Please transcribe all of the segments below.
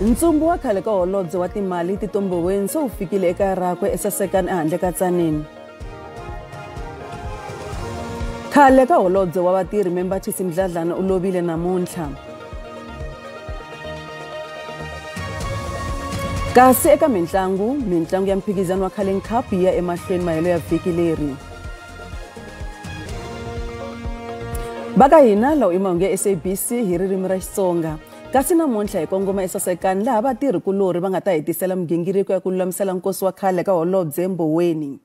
Ntsumbu wa khale ka holobye wa timali Tito Mboweni se wu fikile ekaya rakwe eSasekani ehandle ka Tzaneen. Khale ka holobye wa vatirhi Membathisi Mdladlana u lovile namuntlha. Kasi eka mintlangu ya mphikizano wa Carling Cup yi ya emahlweni mahelo ya vhiki leri. Va ka hina lawa i mahungu ya SABC hi ririmi ra Xitsonga. Kasi namuntlha hi kongoma eSasekani laha vatirhikulorhi va nga ta hetisela migingiriko ya ku lulamisela nkosi wa khale ka holobye Mboweni.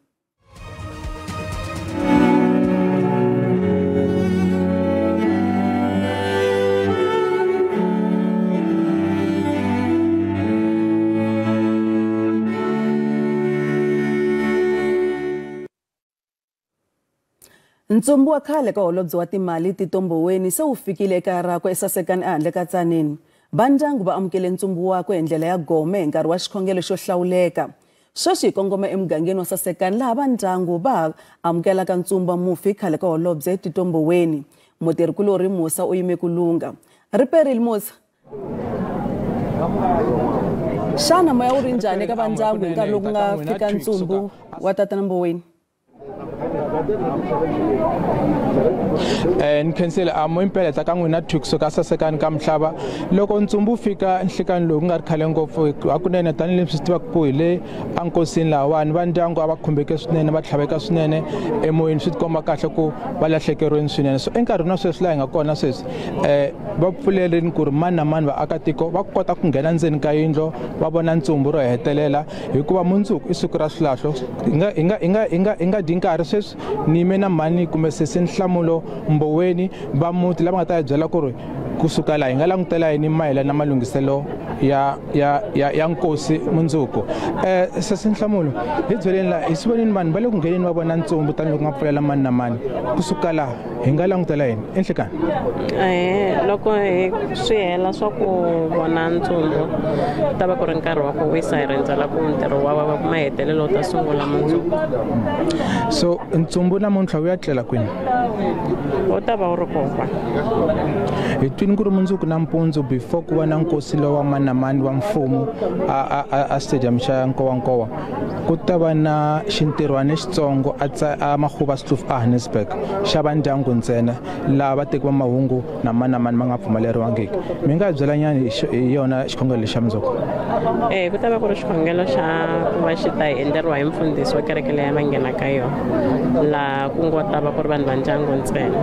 Ntsumbu wa khale ka holobye wa timali Tito Mboweni se wu fikile ekaya rakwe eSasekani ehandle ka Tzaneen. Va ndyangu va amukele ntsumbu wakwe hi ndlela ya gome hi nkarhi wa xikhongelo xo hlawuleka. Sweswi hi kongoma emugangeni wa Sasekani laha va ndyangu va amukelaka ntsumbu wa mufi khale ka holobye Tito Mboweni. Mutirhikulorhi Musa u yime ku lungha. Riperile Musa. Xana moya wu ri njhani eka va ndyangu hi nkarhi lowu ku nga fika ntsumbu wa tatana Mboweni? Ni khensile a mo impela ka n'wina kusuka Sasekani ka Mhlava loko ntsumbu fika nhlikani lowu ku nga ri khale ngopfu hakunene tanihileswi swi tivaka ku hi le enkosini lahawani va ndyangu a va khumbeke swinene va tlhaveka swinene emoyeni swi tikomba kahle ku va lahlekeriweni swinene. So enkarhini wa sweswi laha hi nga kona sweswi va pfulerini ku ri mani na mani vaakatiko va kota ku nghena ndzeni ka yindlo va vona ntsumbu ro hetelela hikuva mundzuku i siku ra swilahlo. Hi nga dyi nkarhi sweswi ni yime na mhani kumbe sesi Nhlamulo Mboweni va muti lava nga ta hi byela ku ri kusuka laha hi nga langutela yini mayelana na malunghiselo ya nkosi mundzuku. Sesi Nhlamulo, hi byeleni laha hi swi voneni vanhu va le ku ngheneni va vona ntsumbu tanihiloko nga pfulela mani na mani kusuka laha hi nga langutela yini enhlekani? Loko hi swi hela swa ku vona ntsumbu ta va ku ri nkarhi wa ku wisa hi rindzela ku ntirho wa mahetelelo wu ta sungula mundzuku. So ntsumbu namuntlha wu ya tlela kwini? Wu ta va wu ri kokwa. Hi twini ku ri mundzuku nampundzu before ku va na nkosi lowa mani na mani wa mfumo a stadium xa Nkowankowa ku ta va na xintirhwana lexitsongo a Magoebaskloof a Johannesburg xa va ndyangu ntsena laha vateki va mahungu na mani na mani va nga pfumeleriwangiki. Mi nga hi byela nyana hi yona xikhongelo lexa mundzuku? Ku ta va ku ri xikhongelo xa ku va xi ta endleriwa hi mfundhisi wa kereke leyi va nghenaka yona laha ku ngo ta va ku ri vanhu va ndyangu ntsena.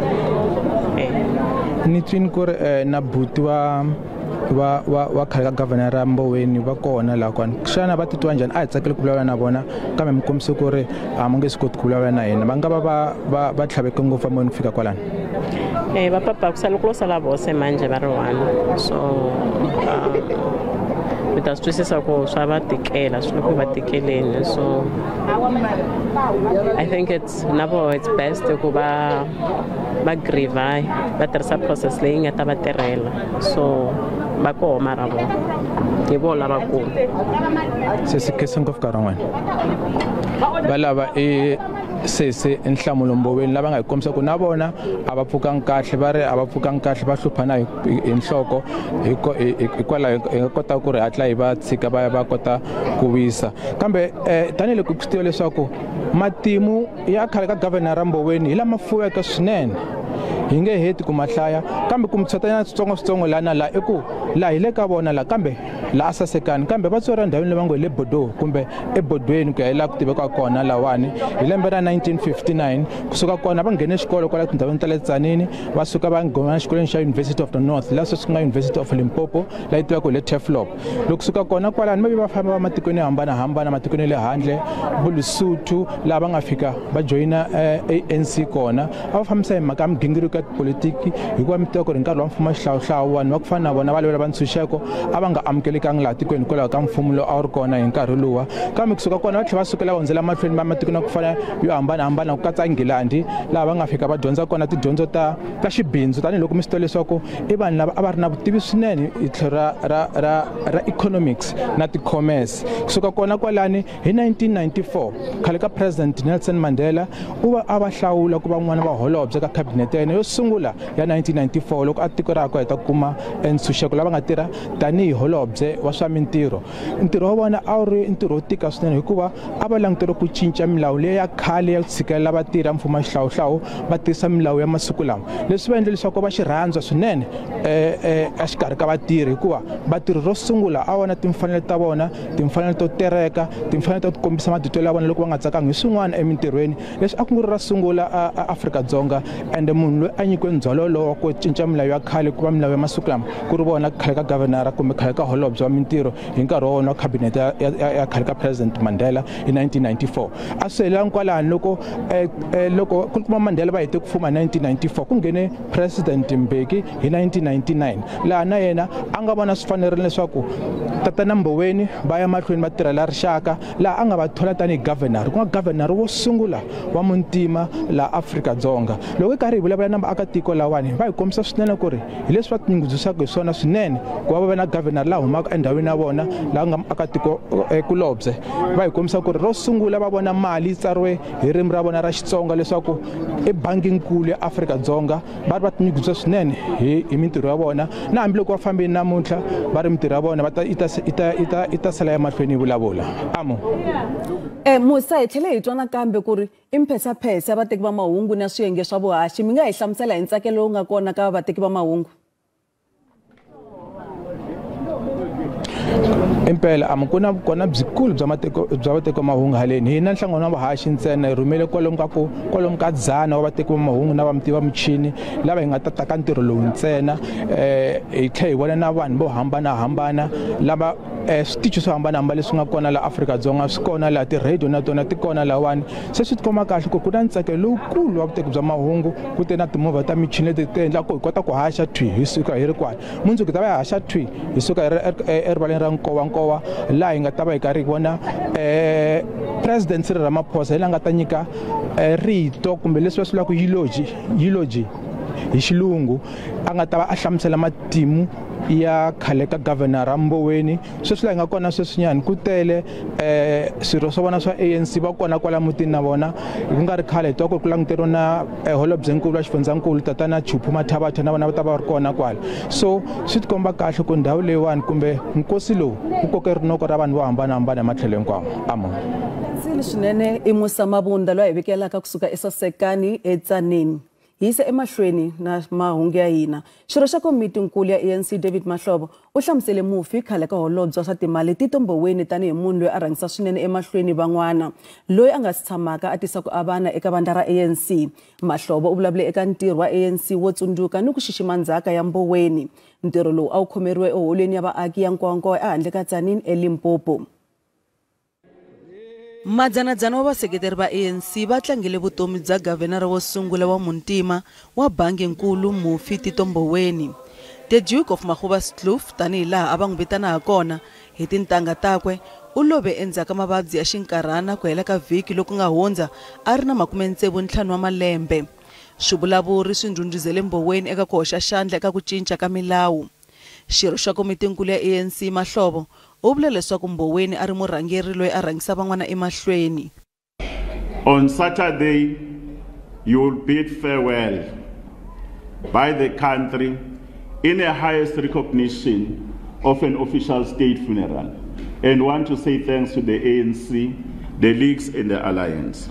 Ni twini ku ri na buti wa khale ka governor ra Mboweni va kona laha kwani. Xana va titwa njhani? A hi tsakeli ku vulavula na vona kambe mi kombise ku ri a mu nge swi koti ku vulavula na hina. Va nga va va tlhaveke ngopfu emoyeni ku fika kwalano? Va papa ku sala ku lo sala vose manje va ri one, so mi ta swi twisisa ku swa va tikela swi le ku va tikeleni. So I think it's na voho it's best ku va grieve va tirhisa process leyi nga ta va tirhela. So va koho mara vona hi vo lavakulu. Sesi khensa ngopfu nkarhi wa n'wina. Va lava i sesi Nhlamulo Mboweni lava nga hi kombisa ku na vona a va pfukangi kahle, va ri a va pfukangi kahle va hluphana hi nhloko hikwalaho hi nga kota ku ri hatla hi va tshika va ya va kota ku wisa. Kambe tanihiloko ku swi tiva leswaku matimu ya khale ka governor ra Mboweni hi lama fuweke swinene hi nge heti ku mahlaya kambe ku mitshatanyana switsongo laha na laha i ku laha hi le ka vona laha kambe laha Sasekani kambe va tswariwa ndhawini leyi va ngo hi le Bordeaux kumbe eBodweni ku ya hi laha ku tivekaka kona lahawani hi lembe ra 1959. Kusuka kona va nghene xikolo kwala tindhawini ta le Tzaneen va suka va nghena xikolweni xa University of the North laha sweswi ku nga University of Limpopo laha yi tivaka hi le Turfloop. Loko kusuka kona kwalani va ve va famba va matikweni yo hambanahambana matikweni ya le handle vo Lesotho laha va nga fika va joyina ANC kona a va fambisa hi mhaka ya migingiriko ya tipolitiki hikuva mi tiva ku ri nkarhi wa mfumo wa xihlawuhlawu vanhu va ku fana na vona va lwela va ntshunxeko a va nga amukelekangi laha tikweni hikwalaho ka mfumo lowu a wu ri kona hi nkarhi luwa. Kambe kusuka kona va tlhela va sukela va hundzela mahlweni va matikweni ya ku fana yo hambanahambana ku katsa Nghilandhi laha va nga fika va dyondza kona tidyondzo ta xibindzu tanihiloko mi swi tiva leswaku i vanhu lava a va ri na vutivi swinene hi tlhelo ra economics na ti-commerce. Kusuka kona kwalani hi 1994 khale ka President Nelson Mandela u va a va hlawula ku va n'wana wa holobye ka cabinet khabinete ya yena yo sungula ya 1994 loko a tiko rakwe heta kuma ntshunxeko lava nga tirha tanihi holobye wa swa mintirho. Ntirho wa vona a wu ri ntirho wo tika swinene hikuva a va langutele ku cinca milawu leyi ya khale ya ku tshikelela vatirhi ya mfumo wa xihlawuhlawu va tirhisa milawu ya masiku lama. Leswi va endle leswaku va xi rhandza swinene exikarhi ka vatirhi hikuva vatirhi ro sungula a vona timfanelo ta vona, timfanelo to tereka, timfanelo ta ku kombisa matitwelo ya vona loko va nga tsakanga hi swin'wana emintirhweni. Leswi a ku ri ra sungula Afrika-Dzonga ende munhu loyi a nyikiwe ndzhwalo lowu wa ku cinca milawu ya khale ku va milawu ya masiku lama ku ri vona khale ka governor kumbe khale ka holobye wa mintirho hi nkarhi wa wona wa khabinete ya khale ka President Mandela hi 1994. A swi helelanga kwalano loko loko kuma Mandela va hete ku fuma 1994 ku nghene President Mbeki hi 1999 laha na yena a nga vona swi fanerile leswaku tatana Mboweni va ya mahlweni va tirhela rixaka laha a nga va thola tanihi governor ku nga governor wo sungula wa muntima laha Afrika-Dzonga. Loko hi karhi hi vulavula na vaakatiko lawani va hi kombisa swinene ku ri hi leswi va tinyungubyisaka hi swona swinene ku va va va na governor laha humaka endhawini ya vona laha nga muakatiko kulobye. Va hi kombisa ku ri ro sungula va vona mali yi tsariwe hi ririmi ra vona ra Xitsonga leswaku i bangi-nkulu ya Afrika-Dzonga. Va ri va tinyungubyisa swinene hi mintirho ya vona na hambiloko va fambile namuntlha va ri mintirho ya vona va ta i ta sala emahlweni yi vulavula. Amo Musa, hi tlhele hi twa nakambe ku ri i mphesaphesaphesa ya vateki va mahungu na swiyenge swa vuhaxi. Mi nga hi hlamusela hi ntsakelo lowu nga kona ka vateki va mahungu? Impela am kuna kona byikulu bya matiko bya vateki va mahungu haleni. Hina nhlangano wa vahaxi ntsena hi rhumele kwalomu ka 100 wa vateki va mahungu na vamti va michini lava hi nga ta taka ntirho lowu ntsena. Hi tlhela hi vona na vanhu vo hambanahambana lava switichi swo hambanahambana leswi nga kona laha Afrika-Dzonga swi kona laha ti-radio na tona ti kona lahawani. Se swi tikomba kahle ku ku na ntsakelo lowukulu wa vuteki bya mahungu ku te na timovha ta michini leti ti endlaka ku hi kota ku haxa thwi hi suka hi ri kwala. Mundzuku hi ta va hi haxa thwi hi suka erivaleni ra Nkowankowa laha hi nga ta va hi karhi hi vona President Cyril Ramaphosa hi laha nga ta nyika rito kumbe leswi va swi vulaka eulogy hi xilungu a nga ta va a hlamusela matimu ya khale ka governor Mboweni. Sweswi laha hi nga kona sweswinyana ku tele swirho swa vona swa ANC va kona kwala mutini na vona. Ku nga ri khale hi twa ku languteriwa na holobyenkulu wa xifundzankulu tatana Chupu Mathabatha na vona va ta va ri kona kwala. So swi tikomba kahle ku ndhawu leyiwani kumbe nkosi lowu wu koke rinoko ra vanhu vo hambanahambana hi matlhelo hinkwawo. Amo sili swinene i Musa Mabunda loyi a hi vikelaka kusuka eSasekani eTzaneen. Hi yisa emahlweni na mahungu ya hina. Xirho xa komiti-nkulu ya ANC David Mahlobo u hlamusele mufi khale ka holobye wa swa timali Tito Mboweni tanihi munhu loyi a rhangisa swinene emahlweni van'wana loyi a nga si tshamaka a tisa ku avana eka vandla ra ANC. Mahlobo u vulavule eka ntirho wa ANC wo tsundzuka ni ku xixima ndzhaka ya Mboweni. Ntirho lowu a wu khomeriwe eholweni ya vaaki ya Nkowankowa ehandle ka Tzaneen eLimpopo. Madzanadzana wa vaseketeri va ANC va tlangele vutomi bya gavhenara wo sungula wa muntima wa bangi-nkulu mufi Tito Mboweni. The Duke of Magoebaskloof tanihi laha a va n'wi vitana hakona hi tintangha takwe u love endzhaku ka mavabyi ya xinkarhana ku hela ka vhiki loku nga hundza a ri na 65 wa malembe. Swivulavuri swi ndhundhuzele Mboweni eka ku hoxa xandla eka ku cinca ka milawu. Xirho xa komiti-nkulu ya ANC Mahlobo u vule leswaku Mboweni a ri murhangeri loyi a rhangisa van'wana emahlweni. On Saturday you will bid farewell by the country in the highest recognition of an official state funeral and want to say thanks to the ANC, the leagues and the alliance.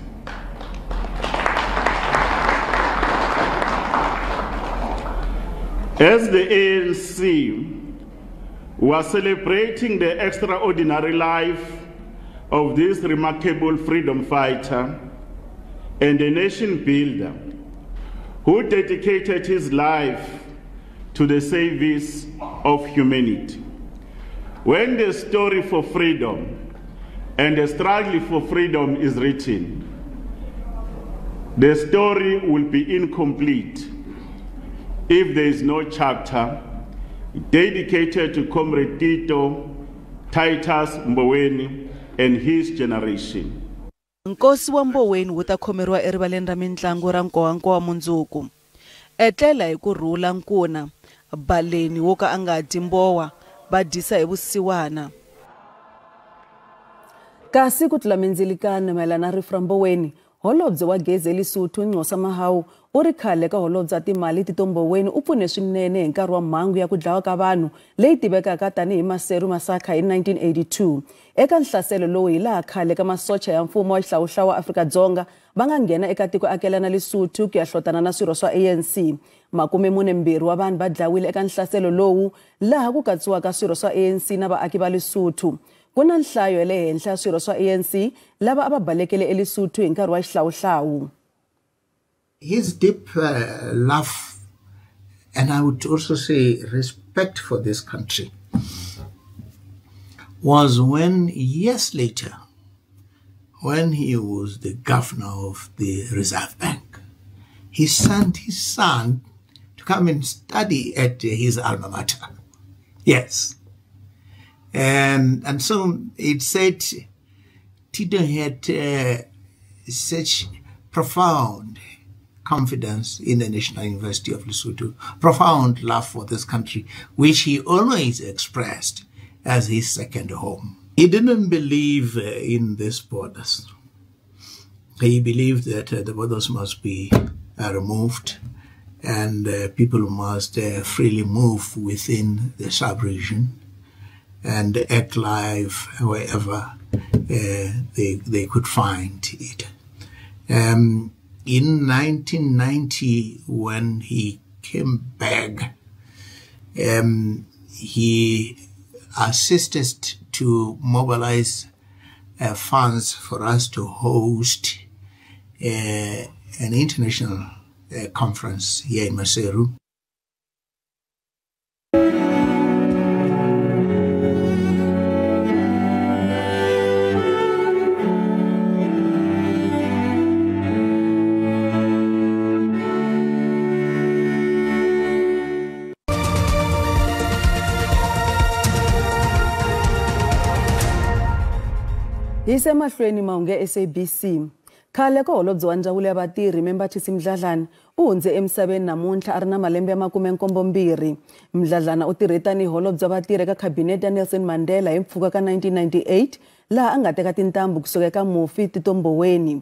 As the ANC, we are celebrating the extraordinary life of this remarkable freedom fighter and a nation builder who dedicated his life to the service of humanity. When the story for freedom and the struggle for freedom is written, the story will be incomplete if there is no chapter dedicated to Comrade Tito Titus Mboweni and his generation. Nkosi wa Mboweni wu ta khomeriwa erivaleni ra mintlangu ra Nkowankowa mundzuku. Etlela hi ku rhula nkuna, baleni wo ka a nga dyi mbowa, va dyisa hi vusiwana. Kasi ku tlula mindzilikano mayelana na rifu ra Mboweni, Holobye wa gezi eLesotho Nqosa Mahau u ri khale ka holobye wa timali Tito Mboweni u pfune swinene hi nkarhi wa mhangu ya ku dlawa ka vanhu leyi tivekaka tanihi Maseru Massacre hi 1982. Eka nhlaselo lowu hi laha khale ka masocha ya mfumo wa xihlawuhlawu wa Afrika-Dzonga va nga nghena eka tiko akelana Lesotho ku ya hlotana na swirho swa ANC. 42 wa vanhu va dlawile eka nhlaselo lowu laha ku katsiwaka swirho swa ANC na vaaki va Lesotho. Ku na nhlayo ya le henhla ya swirho swa ANC lava a va balekele eLesotho hi nkarhi wa xihlawuhlawu. His deep love, and I would also say respect for this country, was when years later, when he was the governor of the Reserve Bank, he sent his son to come and study at his alma mater. Yes. And so it said Tito had such profound confidence in the National University of Lesotho, profound love for this country, which he always expressed as his second home. He didn't believe in these borders. He believed that the borders must be removed and people must freely move within the sub-region and act life wherever they could find it. In 1990, when he came back, he assisted to mobilize funds for us to host an international conference here in Maseru. Yise mahlweni mahungu SABC. Khale ka holobye wa ndzawulo ya vatirhi Membathisi Mdladlana u hundze emisaveni namuntlha a ri na malembe ya 72. Mdladlana u tirhe tanihi holobye wa vatirhi eka khabinete ya Nelson Mandela hi mpfhuka ka 1998 laha a nga teka tintambu kusuka eka mufi Tito Mboweni.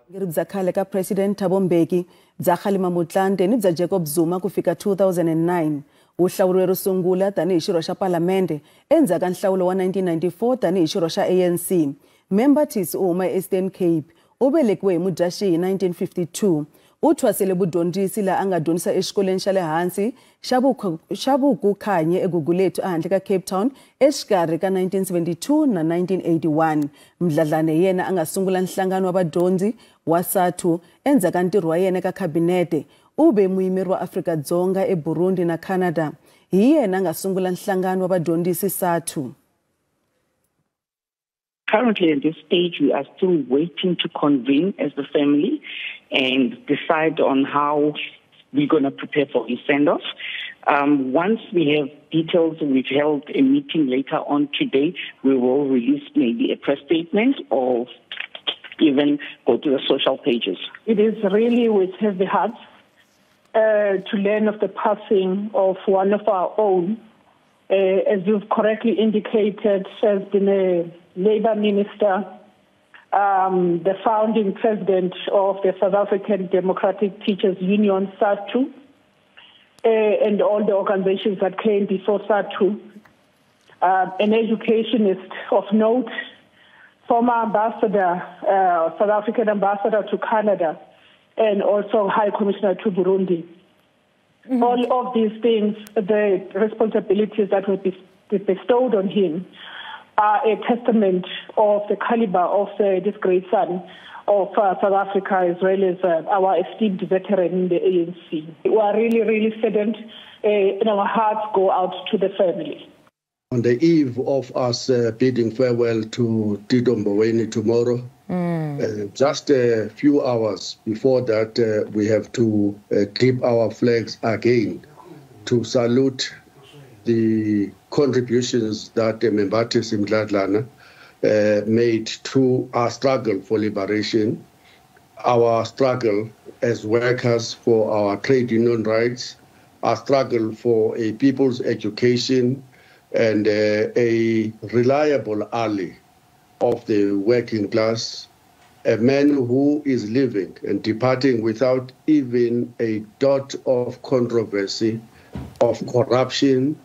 Bya khale ka President Thabo Mbeki, bya Kgalema Motlanthe ni bya Jacob Zuma ku fika 2009. U hlawuriwe ro sungula tanihi xirho xa palamende endzhaku ka nhlawulo wa 1994 tanihi xirho xa ANC. Membathisi u huma eEastern Cape, u velekiwe hi Mudyaxihi hi 1952. U thwasele vudyondzisi laha a nga dyondzisa exikolweni xa le hansi xa Vukukhanye eGugulethu ehandle ka Cape Town exikarhi ka 1972 na 1981. Mdladlana hi yena a nga sungula nhlangano wa vadyondzi wa SATU endzhaku ka ntirho wa yena eka khabinete. U ve muyimeri wa Afrika-Dzonga eBurundi na Canada. Hi yena a nga sungula nhlangano wa vadyondzisi SATU. Currently at this stage, we are still waiting to convene as the family and decide on how we're going to prepare for his send-off. Once we have details, we've held a meeting later on today, we will release maybe a press statement or even go to the social pages. It is really with heavy hearts to learn of the passing of one of our own. As you've correctly indicated, has been a Labour Minister, the founding president of the South African Democratic Teachers Union, SATU, and all the organizations that came before SATU, an educationist of note, former ambassador, South African ambassador to Canada, and also High Commissioner to Burundi. Mm-hmm. All of these things, the responsibilities that were bestowed on him, are a testament of the caliber of this great son of South Africa, as well as our esteemed veteran in the ANC. We are really, really saddened, and our hearts go out to the family. On the eve of us bidding farewell to Tito Mboweni tomorrow, just a few hours before that, we have to dip our flags again to salute the contributions that Membathisi Mdladlana made to our struggle for liberation, our struggle as workers for our trade union rights, our struggle for a people's education, and a reliable ally of the working class, a man who is living and departing without even a dot of controversy, of corruption.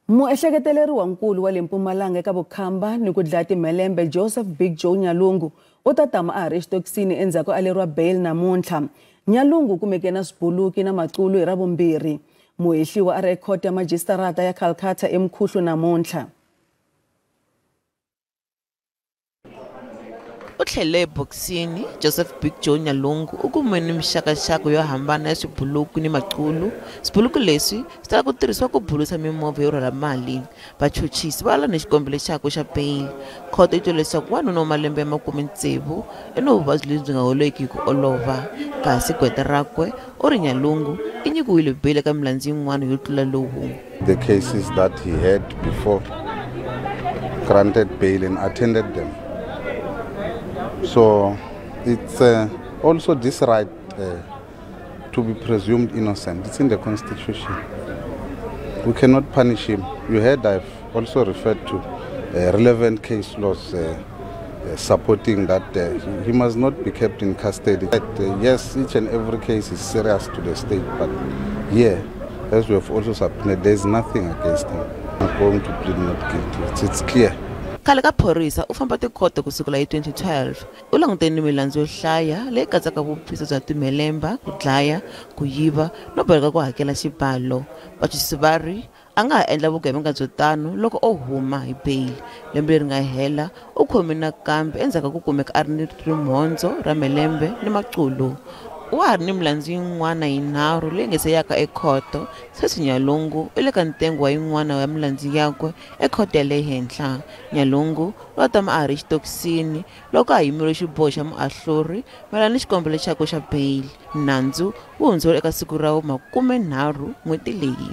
Muehleketeleriwa nkulu wa le Mpumalanga eka vukhamba ni ku dlaya timhelembe Joseph Big Joe Nyalungu u ta tama a ha ri exitokisini endzhaku aleriwa bail namuntlha. Nyalungu u kumeke na swibuluki na maqulu hi Ravumbirhi. Muhehliwa a ri ekhoto ya majisitarata ya Calcutta eMkhuhlu namuntlha. U tlhele ebokisini Joseph Big Joe Nyalungu u kume ni mixakaxaka yo hambana ya swibuluki ni maqulu. Swibuluki leswi swi tala ku tirhisiwa ku bulusa mimovha yo rhwala mali. Vachuchisi va ala ni xikombelo xakwe xa beyili. Khoto yi twe leswaku wanuna wa malembe ya 60 i ni vuvabyi lebyi nga holeki hi ku olova, kasi gqweta rakwe u ri Nyalungu i nyikiwile beyili eka milandzu yin'wana yo tlula lowu. The cases that he had before granted bail and attended them. So it's also this right to be presumed innocent. It's in the Constitution. We cannot punish him. You heard I've also referred to relevant case laws supporting that he must not be kept in custody. But, yes, each and every case is serious to the state, but here, as we have also submitted, there is nothing against him. I'm going to plead not guilty. It's clear. Khale ka phorisa u famba tikhoto ku sukela hi 2012. U langutene ni milandzu yo hlaya leyi katsaka vuphisa bya timhelemba, ku dlaya, ku yiva no boheka ku hakela xibalo. Vachuchisi va ri a nga ha endla vugevenga byo tano loko o huma hi beyili. Lembe leri nga hela u khomiwe nakambe endzhaku ka ku kumeka a ri ni rimhondzo ra mhelembe ni maqulu. Wa ha ri ni milandzu yin'wana yinharhu leyi nga se yaka ekhoto. Sweswi Nyalungu u le ka ntengo wa yin'wana ya milandzu yakwe ekhoto ya le henhla. Nyalungu u tama a ha ri xitokisini loko a yimeriwe xiboho xa muahluri mayelana ni xikombelo xakwe xa beyili. Nandzu wu hundzuriwe eka siku ra 30 n'hweti leyi.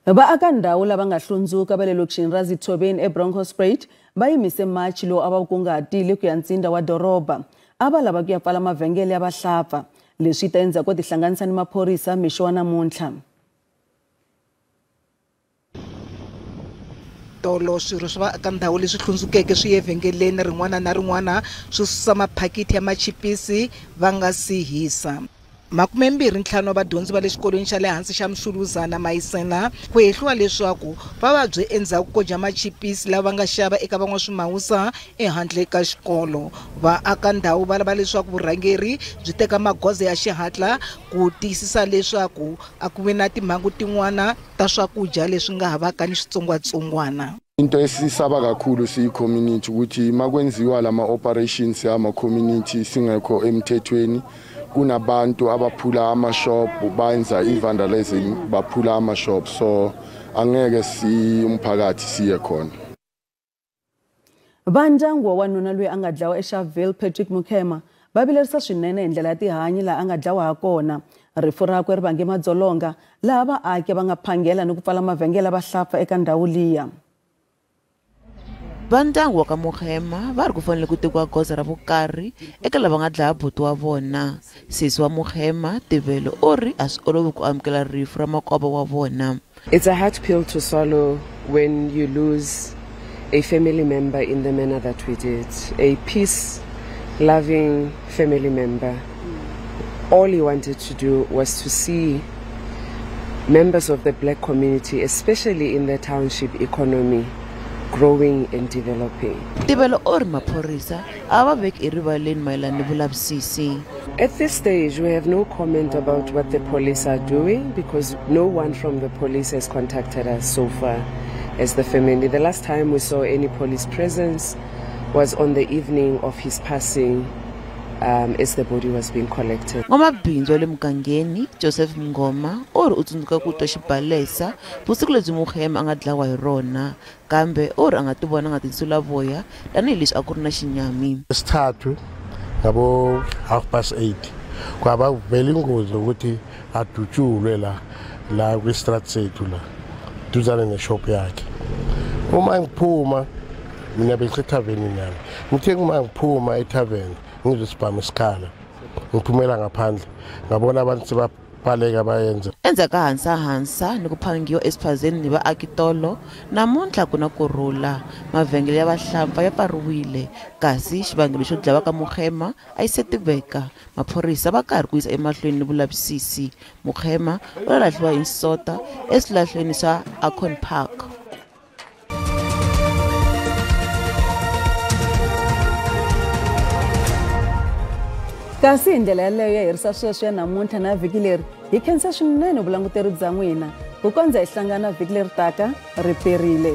Vaaka ndhawu lava nga hlundzuka va le lokixini ra Zithobeni eBronkhorstspruit va yimise machi lowu a va wu kunguhatile ku ya ntsinda wa doroba. A va lava ku ya pfala mavhengele ya vahlapfa. Leswi ta endzhaku ko tihlanganisa ni maphorisa mixo wa namuntlha. Tolo swirho swa vaaka ndhawu leswi hlundzukeke swi ye vhengeleni rin'wana na rin'wana swi susa maphakiti ya machipisi va nga si hisa. 25 wa vadyondzi va le xikolweni xa le hansi xa Mshuluzana Mayisela ku hehliwa leswaku va vabye endzhaku ko dya machipisi lava nga xava eka van'waswimawusa ehandle ka xikolo. Vaaka ndhawu va lava leswaku vurhangeri byi teka magoza ya xihatla ku tiyisisa leswaku a ku vi na timhangu tin'wana ta swakudya leswi nga havaka ni switsongwatsongwana. Into esisaba kakhulu siyi-community ukuthi makwenziwa lama operations ama-community singekho emthethweni, kunabantu abaphula ama-shop bayenza i-vandalism, baphula ama-shop, so angeke si umphakathi siye khona. Vandyangu wa wanuna loyi a nga dlawa eSharpeville Patrick Mukhema va vilerisa swinene hi ndlela ya tihanyi laha a nga dlawa ha kona. Rifu rakwe ri vange madzolonga laha vaaki va nga phangela ni ku pfala mavhengele vahlapfa eka ndhawu liya. Vandyangu wa ka Mukhema va ri ku fanele ku tekiwa goza ra vukarhi eka lava nga dlaya buti wa vona. Sesi wa Mukhema Tivelo u ri a swi olovi ku amukela rifu ra makwavo wa vona. It's a hard pill to swallow when you lose a family member in the manner that we did. A peace-loving family member. All he wanted to do was to see members of the black community, especially in the township economy, growing and developing. Tivelo u ri maphorisa a va veki erivaleni mayelana ni vulavisisi. At this stage, we have no comment about what the police are doing because no one from the police has contacted us so far as the family. The last time we saw any police presence was on the evening of his passing, as the body was being collected. N'wamabindzu wa le mugangeni Joseph Mngoma u ri u tsundzuka ku twa xibalesa vusiku lebyi Mukhema a nga dlawa hi rona, kambe u ri a nga ti vona nga tinsulavoya tanihileswi a ku ri na xinyami. Isithathu ngabo 8:30 kwaba kuvela ingozi yokuthi adutshulwe la kwi-street sethu la duzane neshop yakhe. Uma ngiphuma mina bengisethaveni nami, ngithe uma ngiphuma ethaveni ngizwe sibhamu isikhala, ngiphumela ngaphandle ngabona abantu Baleka va endza. Endzhaku ka hansahansa ni ku phangiwa esiphazeni ni vaakitolo, namuntlha ku na kurhula. Mavhengele ya vahlampfa ya pfariwile, kasi xivangelo xo dlawa ka Mokgema a yi se tiveka. Maphorisa va karhi ku yisa emahlweni ni vulavisisi. Mokgema u ta lahliwa hi Sonta eswilahlweni swa Akon Park. Kasi hi ndlela yaleyo ya herisa sweswo ya namuntlha na vhiki leri. Hi khensa swinene vulanguteri bya n'wina. Ku kondza hi hlangana vhiki leri taka, ri perile.